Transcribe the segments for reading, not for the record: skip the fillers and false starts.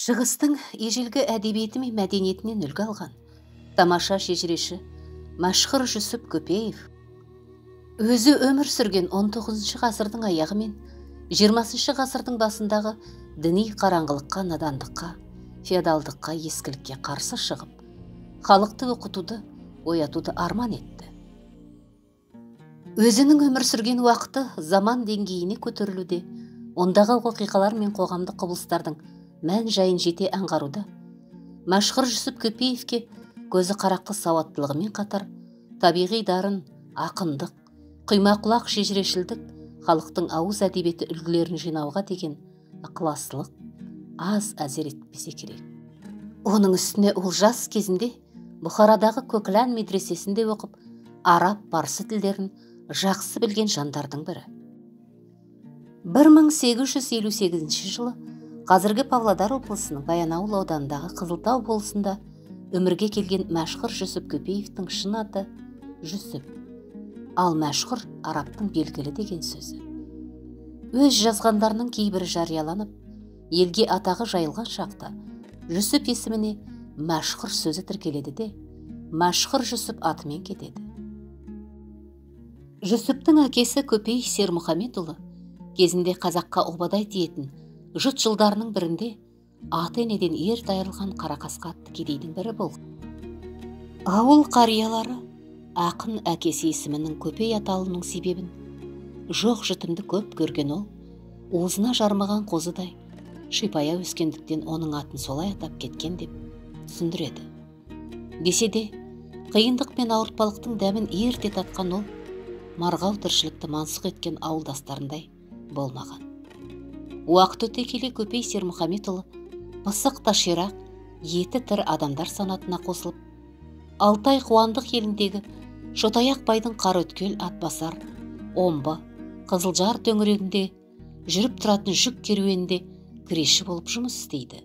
Шығыстың ежелгі әдебиеті мен мәдениетінен үлгі алған тамаша шежіреші Мәшһүр Жүсіп Көпеев өзі өмір сүрген 19 ғасырдың аяғы мен 20 ғасырдың басындағы діни қараңғылыққа, надандыққа, феодалдыққа, ескілікке қарсы шығып, халықты оқытуды, оятуды арман етті. Өзінің өмір сүрген уақыты заман деңгейіне көтерілуде, ондағы оқиғалар мен қоғамдық құбылыстардың мән жайын жете аңғаруда Мәшһүр Жүсіп Көпеевке көзі қарақты сауаттылығымен қатар табиғи дарын, ақындық, құймақұлақ шежірешілдік, халықтың ауыз әдебиеті үлгілерін жинауға деген ықыластылық аз әсер етпесе керек. Оның үстіне ол жас кезінде Бұхарадағы Көкілән медресесінде оқып, араб, парсы тілдерін жақсы білген жандардың бірі. 1858 жылы қазіргі Павлодар облысының Баянауыл ауданындағы Қызылтау болысында өмірге келген Мәшһүр Жүсіп Көпеевтің шын аты Жүсіп, ал Мәшһүр арабтың белгілі деген сөзі. Өз жазғандарының кейбірі жарияланып, елге атағы жайылған шақта Жүсіп есіміне Мәшһүр сөзі тіркеледі де, Мәшһүр Жүсіп атымен кетеді. Жүсіптің әкесі Көпей Сермұхамедұлы кезінде қазаққа обадай тиетін жұт жылдарының бірінде аты енеден ерте айырылған қарақасқа атты кедейдің бірі болған. Ауыл қариялары ақын әкесі есімінің Көпей аталуының себебін жоқ жітімді көп көрген ол, уызына жармаған қозыдай шипая өскендіктен оның атын солай атап кеткен деп түсіндіреді. Десе де, қиындық пен ауыртпалықтың дәмін ерте татқан ол, марғау тіршілікті мансұқ еткен ауылдастарындай болмаған. Уақыт өте келе Көпей Сермұхамедұлы пысық та ширақ, еті тірі адамдар санатына қосылып, Алтай Қуандық еліндегі Шотаяқ байдың Қараөткел, Атбасар, Омбы, Қызылжар төңірегінде жүріп тұратын жүк керуенінде кіреші болып жұмыс істейді.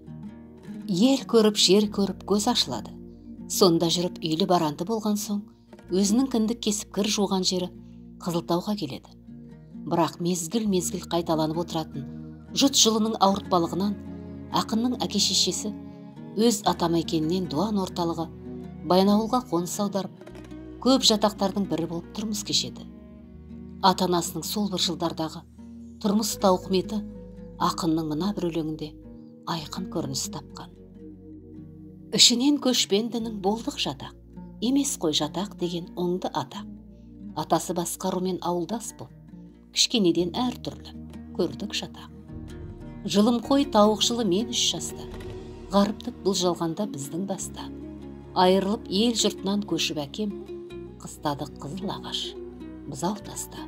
Ел көріп, жер көріп, көз ашылады. Сонда жүріп үйлі баранды болған соң, өзінің кіндік кесіп кір жуған жері Қызылтауға келеді. Бірақ мезгіл-мезгіл қайталанып отыратын жұт жылының ауыртпалығынан ақынның әке-шешесі өз атамекенінен Дуан орталығы Баянауылға қоныс аударып, көп жатақтардың бірі болып тұрмыс кешеді. Ата-анасының сол бір жылдардағы тұрмыс тауқыметі ақынның мына бір өлеңінде айқын көрініс тапқан. Ішінен көшпендінің болдық жатақ, емес қой жатақ деген оңды атақ. Атасы басқарумен ауылдас боп, кішкенеден әртүрлі көрдік жатақ. Жылым қой тауық жылы мен 3 жаста, ғаріптік бұл жалғанда біздің баста. Айырылып ел жұртынан көшіп әкем, қыстадық қызыл ағаш, бұзау таста.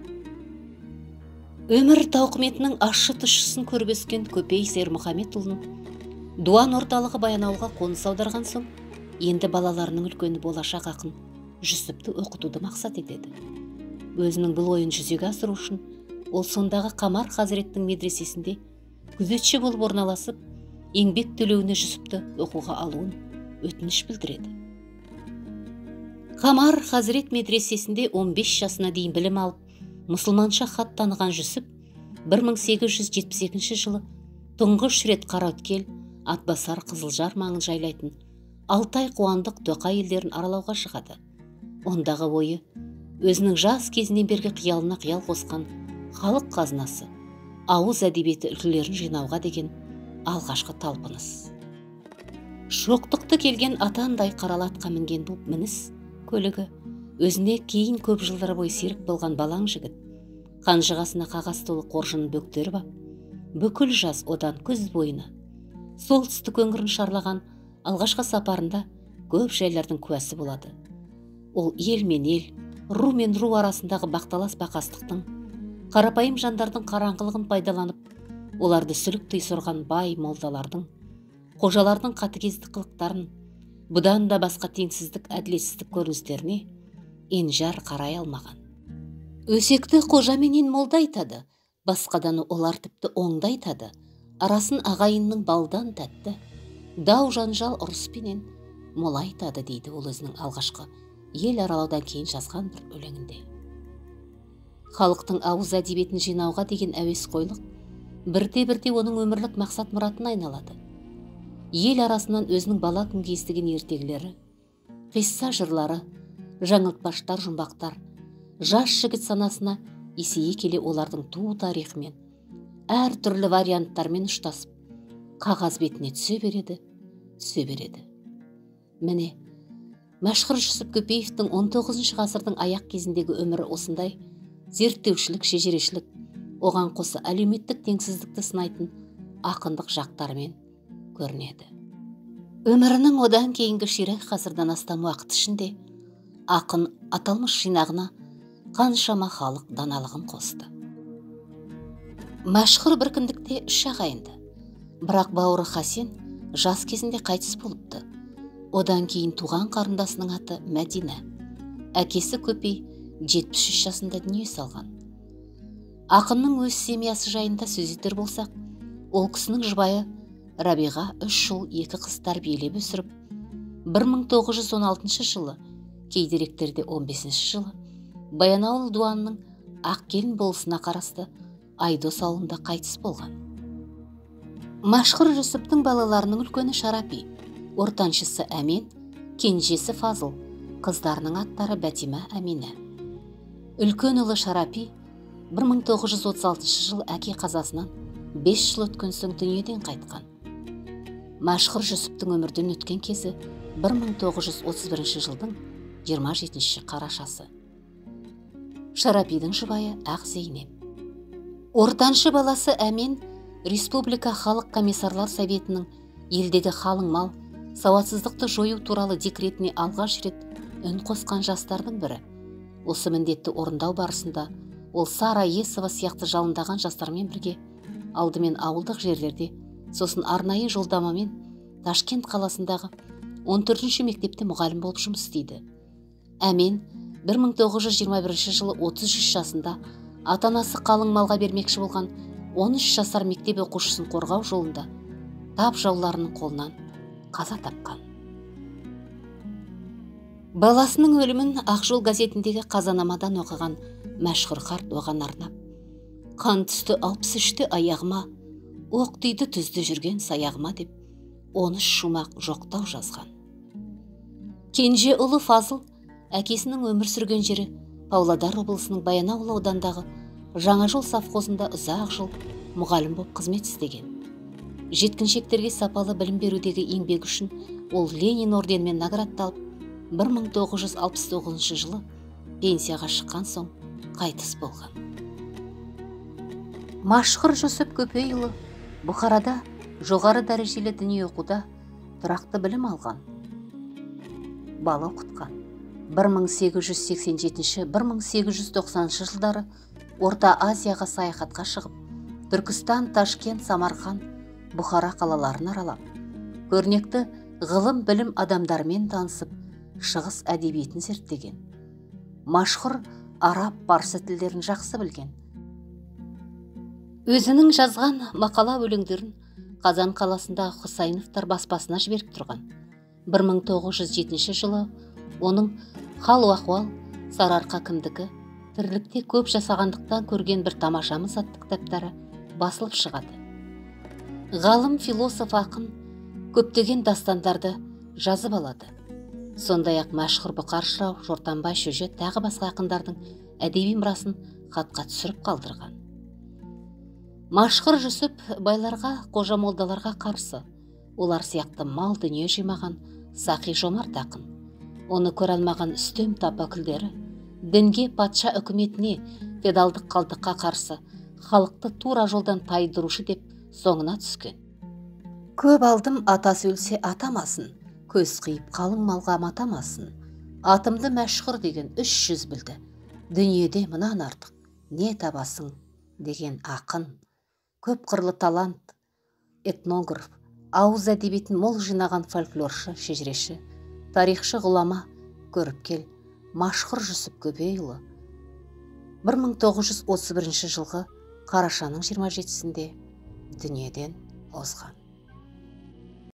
Өмір тауқыметінің ащы тұщысын көріп өскен Көпей Сермұхамедұлының Дуан орталығы Баянауылға қоныс аударған соң, енді балаларының үлкені болашақ ақын Жүсіпті оқытуды мақсат етеді. Өзінің бұл ойын жүзеге асыру үшін ол сондағы Қамар хазіреттің медресесінде күзетші болып орналасып, еңбек төлеуіне Жүсіпті оқуға алуын өтініш білдіреді. Қамар хазірет медресесінде 15 жасына дейін білім алып, мұсылманша хат таныған Жүсіп 1872 жылы тұңғыш рет Қараөткел, Атбасар, Қызылжар маңын жайлайтын Алтай Қуандық Тоқай елдерін аралауға шығады. Ондағы ойы өзінің жас кезінен бергі қиялына қиял қосқан халық қазынасы, ауыз әдебиеті үлгілерін жинауға деген алғашқы талпыныс. Шоқтықты келген атандай қаралы атқа мінген бұл мініс көлігі өзіне кейін көп жылдар бойы серік болған балаң жігіт қанжығасына қағаз толы қоржынын бөктеріп ап, бүкіл жаз одан күз бойына солтүстік өңірін шарлаған алғашқы сапарында көп жайлардың куәсі болады. Ол ел мен ел, ру мен ру арасындағы бақталас бақастықтың, қарапайым жандардың қараңғылығын пайдаланып, оларды сүліктей сорған бай молдалардың, қожалардың қатыгездік қылықтарын, бұдан да басқа теңсіздік, әділетсіздік көріністеріне енжар қарай алмаған. Өсекті қожа менен молда айтады, басқадан олар тіпті оңды айтады. Арасын ағайынның балдан тәтті, дау жанжал ұрыспенен молайтады, дейді ол өзінің алғашқы ел аралаудан кейін жазған бір өлеңінде. Халықтың ауыз әдебиетін жинауға деген әуесқойлық бірте-бірте оның өмірлік мақсат мұратына айналады. Ел арасынан өзінің бала күнге естіген ертегілері, қисса жырлары, жаңылтпаштар, жұмбақтар жас жігіт санасына есейе келе олардың туу тарихымен, әр түрлі варианттармен ұштасып, қағаз бетіне түсе береді, түсе береді. Міне, Мәшһүр Жүсіп Көпеевтің 19 ғасырдың аяқ кезіндегі өмірі осындай зерттеушілік, шежірешілік, оған қоса әлеуметтік теңсіздікті сынайтын ақындық жақтарымен көрінеді. Өмірінің одан кейінгі ширек ғасырдан астам уақыт ішінде ақын аталмыш жинағына қаншама халық даналығын қосты. Мәшһүр бір кіндікте үш ағайынды, бірақ бауыры Хасен жас кезінде қайтыс болыпты. Одан кейін туған қарындасының аты Мәдина. Әкесі Көпей 73 жасында дүние салған. Ақынның өз семьясы жайында сөз етер болсақ, ол кісінің жұбайы Рабиға 3 жыл 2 қыз тәрбиелеп өсіріп, 1916 жылы, кей деректерде 15 жылы, Баянауыл дуанының Ақкелін болысына қарасты Айдос ауылында қайтыс болған. Мәшһүр Жүсіптің балаларының үлкені Шарапи, ортаншысы Әмен, кенжесі Фазыл, қыздарының аттары Бәтима, Әмина. Үлкен ұлы Шарапи 1936 жылы әке қазасынан 5 жыл өткен соң дүниеден қайтқан. Мәшһүр Жүсіптің өмірден өткен кезі 1931 жылдың 27 қарашасы. Шарапидің жұбайы Ақ Зейнеп. Ортаншы баласы Әмен Республика Халық Комиссарлар Советінің елдегі қалың мал, сауатсыздықты жою туралы декретіне алғаш рет үн қосқан жастардың бірі. Осы міндетті орындау барысында ол Сара Есова сияқты жалындаған жастармен бірге алдымен ауылдық жерлерде, сосын арнайы жолдамамен Ташкент қаласындағы 14-ші мектепте мұғалім болып жұмыс істейді. Әмен 1921 жылы 33 жасында ата-анасы қалың малға бермекші болған 13 жасар мектеп оқушысын қорғау жолында тап жауларының қолынан қаза тапқан. Баласының өлімін Ақжол газетіндегі қазанамадан оқыған Мәшһүр қарт оған арнап, «Қан түсті 63-те аяғыма, оқ тиді түзді жүрген саяғыма» деп 13 шумақ жоқтау жазған. Кенже ұлы Фазыл әкесінің өмір сүрген жері Павлодар облысының Баянауыл ауданындағы Жаңажол совхозында ұзақ жыл мұғалім болып қызмет істеген. Жеткіншектерге сапалы білім берудегі еңбегі үшін ол Ленин орденімен наградталып, 1969 жылы пенсияға шыққан соң қайтыс болған. Мәшһүр Жүсіп Көпейұлы Бұхарада жоғары дәрежелі діни оқуда тұрақты білім алған, бала оқытқан. 1887-1890 жылдары Орта Азияға саяхатқа шығып, Түркістан, Ташкент, Самарқан, Бұхара қалаларын аралап, көрнекті ғылым білім адамдарымен танысып, шығыс әдебиетін зерттеген. Мәшһүр араб, парсы тілдерін жақсы білген. Өзінің жазған мақала өлеңдерін Қазан қаласындағы Хусайновтар баспасына жіберіп тұрған. 1907 жылы оның «Хал ахуал, Сарыарқа кімдікі, тірлікте көп жасағандықтан көрген бір тамашамыз» атты кітаптары басылып шығады. Ғалым, философ, ақын көптеген дастандарды жазып алады. Сондай-ақ Мәшһүр Бұқар жырау, Жортанбай Шөже тағы басқа ақындардың әдеби мұрасын хатқа түсіріп қалдырған. Мәшһүр Жүсіп байларға, қожа молдаларға қарсы, олар сияқты мал дүние жимаған сақи жомарт ақын. Оны көре алмаған үстем тап өкілдері дінге, патша үкіметіне, феодалдық қалдыққа қарсы халықты тура жолдан тайдырушы деп соңына түскен. Көп алдым атасы өлсе атамасын, көз қиып қалың малға матамасын. Атымды Мәшһүр деген 300 білді. Дүниеде мұнан артық не табасың деген ақын. Көп қырлы талант, этнограф, ауыз әдебиетін мол жинаған фольклоршы, шежіреші, тарихшы ғұлама көріпкел Мәшһүр Жүсіп Көпейұлы 1931 жылғы қарашаның 27-сінде дүниеден озған.